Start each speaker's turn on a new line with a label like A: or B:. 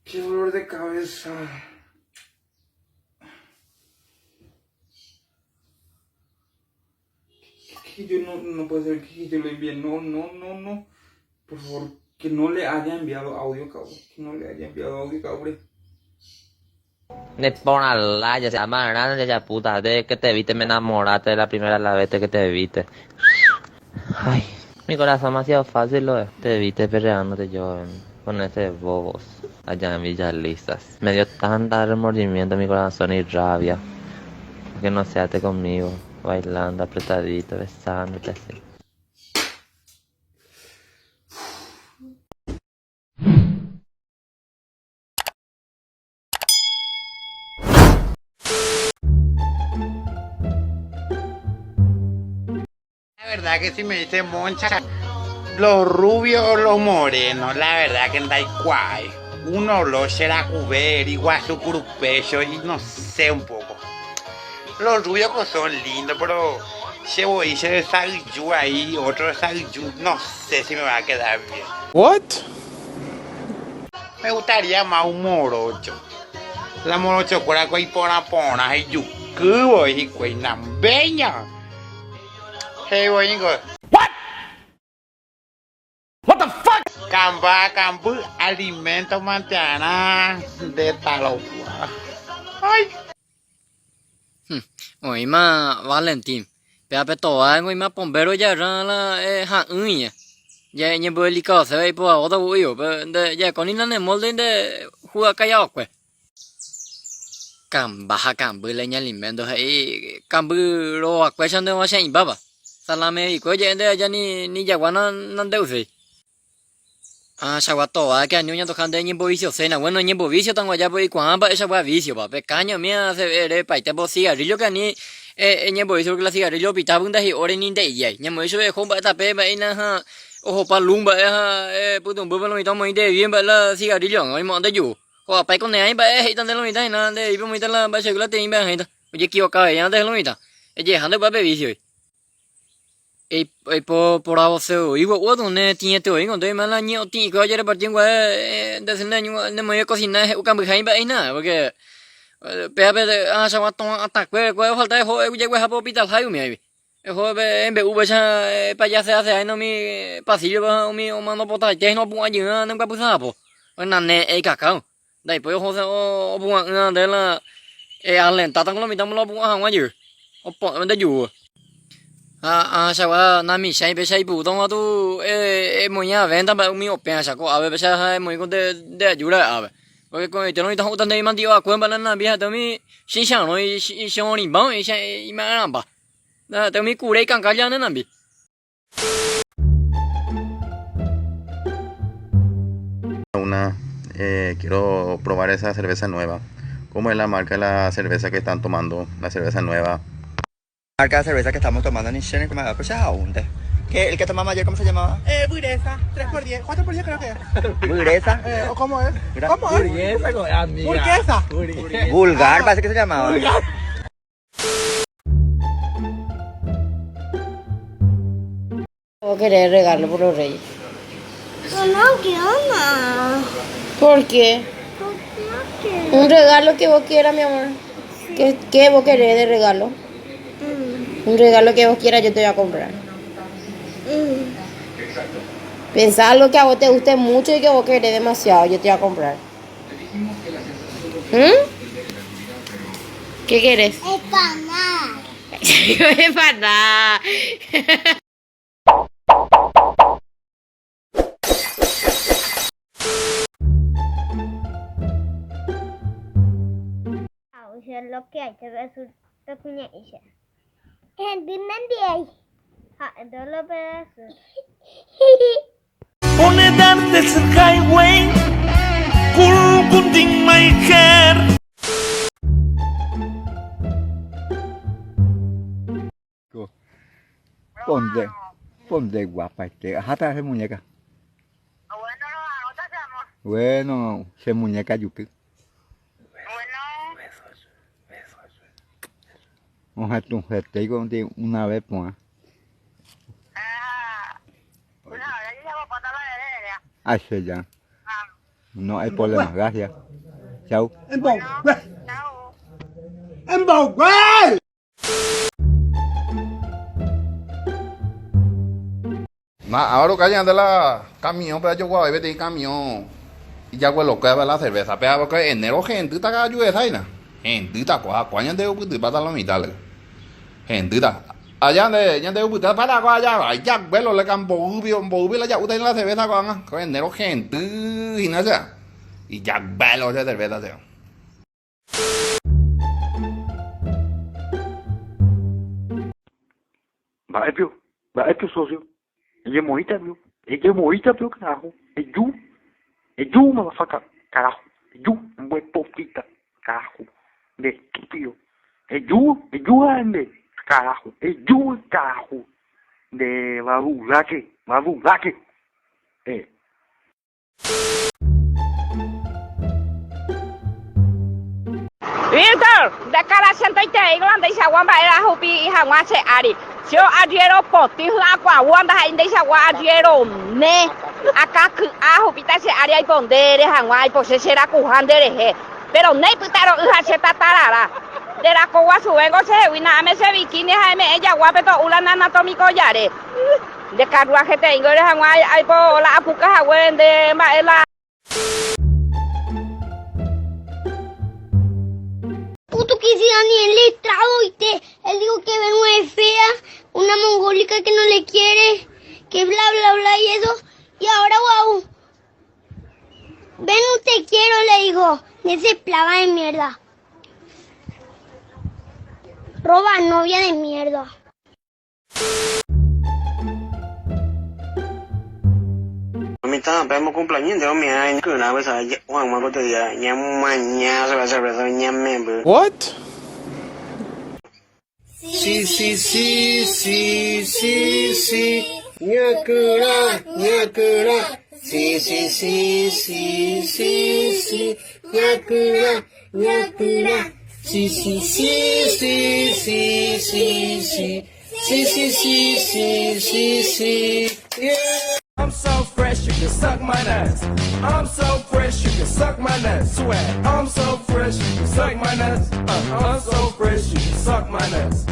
A: Qué dolor de cabeza. Que yo no, no puede ser que yo le envíe. No, no, no, no. Por favor, que no le haya enviado audio, cabrón. Que no le haya enviado audio, cabrón.
B: Ne porã lája che amarã jajapúta de que te viste me enamoraste de la primera la vez que te viste ay mi corazón demasiado fácil lo es te viste perreándote yo con ese bobos allá en Villa Lisas me dio tanta remordimiento mi corazón y rabia que no seate conmigo bailando apretadito besándote así.
C: La verdad que si me dice Moncha, los rubios o los morenos, la verdad que ndaikuaái. Uno lo será cuber, iguasu curupecho y no sé un poco. Los rubios son lindos, pero che voi che desayuno ahí, otro desayuno, no sé si me va a quedar bien.
A: What?
C: Me gustaría más un morocho. La morochokuéra ko iporã porã ha ijuky voi hikuái nambeña. He'i voi niko.
A: What? What the fuck?
C: Kamba kamby alimento mantearã nde taropua. Ay.
D: Oĩma Valentín. Péva pe továengo oĩma pombéro jarrã la ha'ỹiña. Ja ñembodelicadoseva ipoavóta vu'ívo, pe nde jaekóni la ne molde nde hugakaiaokue. Kamba ha kamby la iñalimento he'i kamby rovakuéicha nde ovache'ĩmbáva. Salame vikue oje'e nde aja ni jagua nandeuséi. Ah, chagua tova que ani oñantoja nde ñembovicioséna. Bueno, ñembovicio tango allá pues ikuaa mba'eichagua vicio pa. Pe caña umía se ere paite po cigarrillo que ani ñembovicio porque la cigarrillo opita py ndahi'óre ni nde'ijái. Ñamoĩ chupe oho mba'e tape mba'éina ha ohopa luz mba'e ha pytũmbýpe lo mitã omoĩ nde mba'e la cigarrillo ág̃a oimo'ã nde ju. Ho'apa ikoneái mba'e he'íta nde lo mitã hína nde vípe omoĩta la mba'eichagua la teĩ mba'e hãita. Ojekivoka vai nde lo mitã. Ejeha nde upéva pe vicio-gui. Eiporavose voi gua'u ne tĩete voi niko ndéve la ñe'otĩ'ikue ojereparti nguae nde sy ne moĩve cocina he'u kambyha imba'e hína porque pévape ahachagua tova atãkue ofalta eho eguejaguehápe hospital hágui umi áivi eho embe'u upéicha epajaseasea hína umi pasillo-pe ha umi omano potaite hína opu'ã jey ne guapysãpo nane'ẽ ikakãu Ndaipói ohose opu'ã'ỹva nde la ealentáta ko lo mitã la opu'ã hag̃ua jey, opo'ẽ nde júva. Ha ahachagua namichãi péicha ipy'útava katu emoĩ avénta mba'e umi opẽacha ko'ápe péicha ha emoĩ ko nde ajúra ápe. Pórke ko'ẽite lo mitã ho'úta ndéve mandi'o akue mba'e la nambi ha'ete umi chicharõ ichorĩmba oĩ ima'erãmba. Ha'ete umi kure ikãnga ne nambi.
E: Una, eh, quiero probar esa cerveza nueva. ¿Cómo es la marca de la cerveza que están tomando? La cerveza nueva.
F: Marca de cerveza que estamos tomando ni sé ni cómo pero aún. ¿Qué, el que tomamos ayer, ¿cómo se llamaba?
G: Eh, Burguesa, 3x10, 4x10 creo que es.
F: ¿Burguesa?
G: Eh, ¿o cómo es? ¿Cómo es?
H: Burguesa, amiga.
G: Burguesa.
F: Vulgar, parece que se llamaba.
G: Vulgar.
I: Vos querés regalo por los reyes.
J: No, no quiero nada.
I: ¿Por qué?
J: Porque no quiero.
I: Un regalo que vos quieras, mi amor. ¿Qué, qué vos querés de regalo? Un regalo que vos quieras, yo te voy a comprar. Pensá algo que a vos te guste mucho y que vos querés demasiado, yo te voy a comprar. ¿Mm? ¿Qué querés?
J: Empanada.
I: Empanada.
J: Lo que hay que resulta cuñadilla. Entendí. Ah, lo pedazos.
K: Pone desert highway, cool in my hair.
F: Ponte, ponte guapa este. Aháta che muñeca. Bueno, che muñeca juky. Ohetũhetéiko una vez porã. Ache ya. No hay problema, gracias. Chau.
C: Na ava roka ñande la kamiõ pe ajoguavai peteĩ kamiõ ijaguelokuéva la cerveza pe ava enero hendýta ka'aju hesáina hendýta kua kua ñande upytypáta lo mitad hendýta aja nde ñande upyta para kua aja ijaguelo le mboýpi mboýpi la ja'úta hína la cerveza ko'ág̃a ko enero hendy hína che ijaguelo che cerveza che.
A: Mba'épio, mba'épio socio, eñemoĩtapio, eñemoĩtapio carajo, eju, eju motherfucker, carajo, eju, mbuepotita, carajo, nde estúpido, eju, eju ha'e nde, carajo, eju carajo, nde vaduláke, vaduláke, eh.
H: Víctor, nde karachentoitereíko la ndeichagua mba'e ahupi hag̃ua che ári. Che arriéro potĩ hyakuãvúva ndaha'éi ndeichagua arriéro ne. Akã ky'a ahupíta che ári aipondére hag̃ua aipochy che rakuha nde rehe. Péro néipyta ro'y ha che tatarara. Nde rako guasuvéngo chehegui na'áme che bikini ha eme'ẽ jaguápe to'u la nanatómiko jare. Nde karruajeteíngo ere hag̃ua aipo la apuka hague nde mba'e la.
J: Puto que ese Daniel letrado oite, él dijo que Benue es fea, una mongólica que no le quiere, que bla bla bla y eso, y ahora guau, Benu te quiero le dijo, ese plava de mierda, roba novia de mierda.
L: Mitã pe mocumpleaños umi kyra besa ja'u hag̃ua ko día ñamaña sobre cerveza ñamemby.
M: What? Sí, sí, sí, sí, sí, sí. Ñakyrã, ñakyrã. Sí, sí, sí, sí, sí, sí. Ñakyrã, ñakyrã. Sí, sí, sí, sí, sí, sí, sí. Sí, sí, sí, sí, sí, sí. Yeah.
N: I'm so fresh you can suck my nuts. I'm so fresh you can suck my nuts. Swag. I'm so fresh you can suck my nuts. I'm so fresh you can suck my nuts.